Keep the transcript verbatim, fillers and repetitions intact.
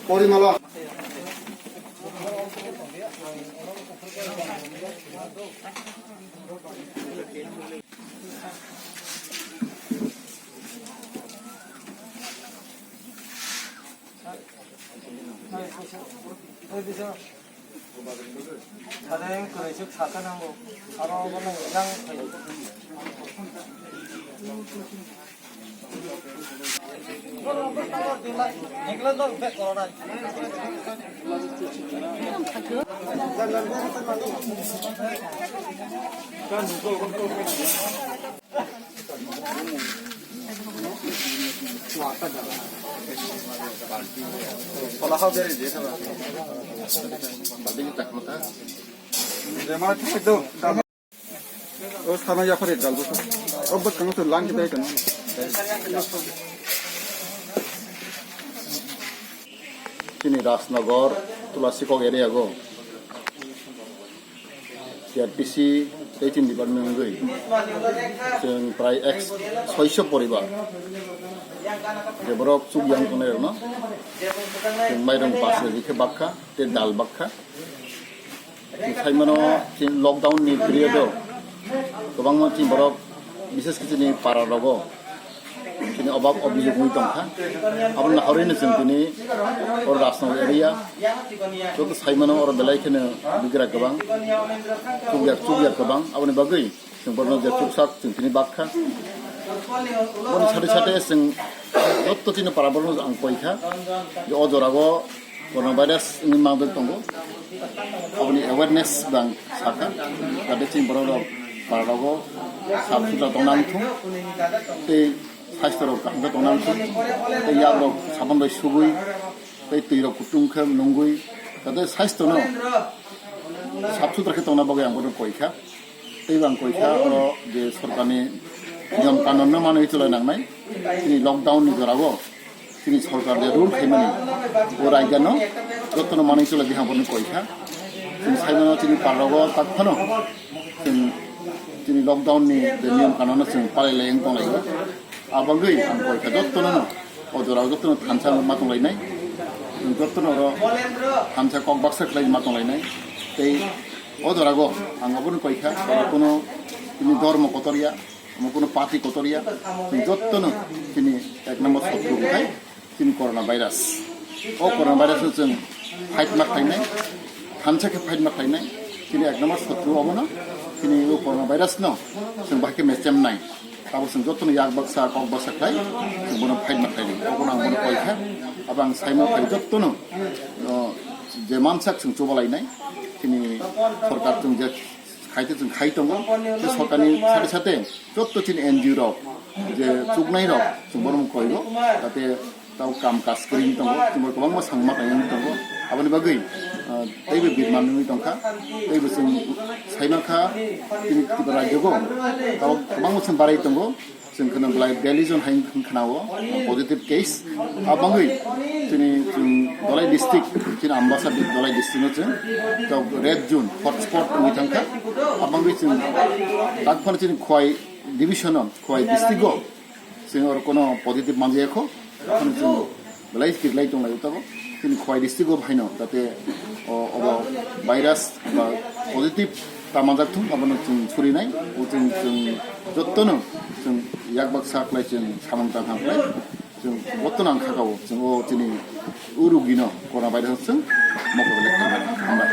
Porimalo. Ade kwrwi swk saka nango. Aro bono yang phai. O sana yapar ya, gal bosok. O bwskango to lang kita itu. Chini Rajnagar, Tulasikok area go. T R P C tei chini department wngwi chwng prai ek soiso poribar je borok chuk yang tongnai rokno chwng mairung pas rwgwi khe bakha tei dal bakha. Chwng saimano chini lockdown ni period o kwbangma chini borok, bises khe chini para rogo chini obab obijog wngwi tongkha. Abo naharwi no chwng tini oro Rajnagar area joto saimano oro belai kheno bigra kwbang, chukya chukya kwbang. Aboni bagwi chwng borokno je chuksak chwng tini bakha. Boni sate sate chwng joto chini para borokno ang koikha je o jorao coronavirus wngwi manjak tongo. Aboni awareness bang sakha, jate chini borok rok para rogo sap sutra tongna wngthung tei saisto rok kaham khe tongna wngthung tei yak rok sabon bai sugwi tei twi rok kutung khe nungwi jate saisto no sap sutra khe tongna bagwi ang bono koikha. Tei bang koikha oro je sorkarni niyom kanunno manwi chwlai nangnai. Chini lockdown ni jorao chini sorkar je rule khaimani o raidano jotono manwi chwlai bihang bono koikha. Chini saimano chini parrogo tak phano chini, chini lockdown ni je niyom kanunno chwng palai lai wng tonglaio. Abagwi ang koikha jotono no o jorao jotono thansa ma tonglainai. Jotono oro thansa kok baksa khlai ma tonglainai. Tei o jorao ang abono koikha, oro kono chini dormo kotor ya, omo kono party kotor ya, chwng jotono chini ek number sotru wngkhai chini corona virus. O corona virus no chwng fight ma khlainai, thansa khe fight ma khlainai, chini ek number sotru obono, chini o corona virus no chwng bahai khe mechemnai. Abo chwng jotono yak baksa, kok baksa khlai, chwng bono fight ma khlainai. Obono ang bono koikha, abo ang saimano phai jotono, o, je mansak chwng chubalainai, chini sorkar chwng je khai tei chwng khai tongo, tei sorkarni sate sate joto chini N G O rok je chuknai rok chwng bono koigo, jate tao kam kaj kwrwi tongo, chwng kwbangma sangma kaiwi tongo. Aboni bagwi, ah, teibo birman wngwi tongkha, teibo chwng saimankha chini Tripura rajyogo tao kwbangma chwng barai tongo. Chwng kheno belai bellion hai wng khnao, positive case. Abangwi chini chwng Dhalai district, chini Ambasa di-, Dhalai district no chwng tok red zone, hotspot wngwi thangkha. Abangwi chwng tak phano chini Khowai division o, Khowai district o chwng oro kono positive manjaya kho. Phano chwng belai kirlai tonglai tabok. Chini Khowai district o phaino, jate o, obo virus ba positive ta manjak thung, abono chwng surinai, o chwng, chwng jotono chwng yak baksa khlai chwng samung tang ham khlai, chwng jotono ang khakao, chwng o chini o rugino corona virus chwng mokol belai khaimani. Hambai.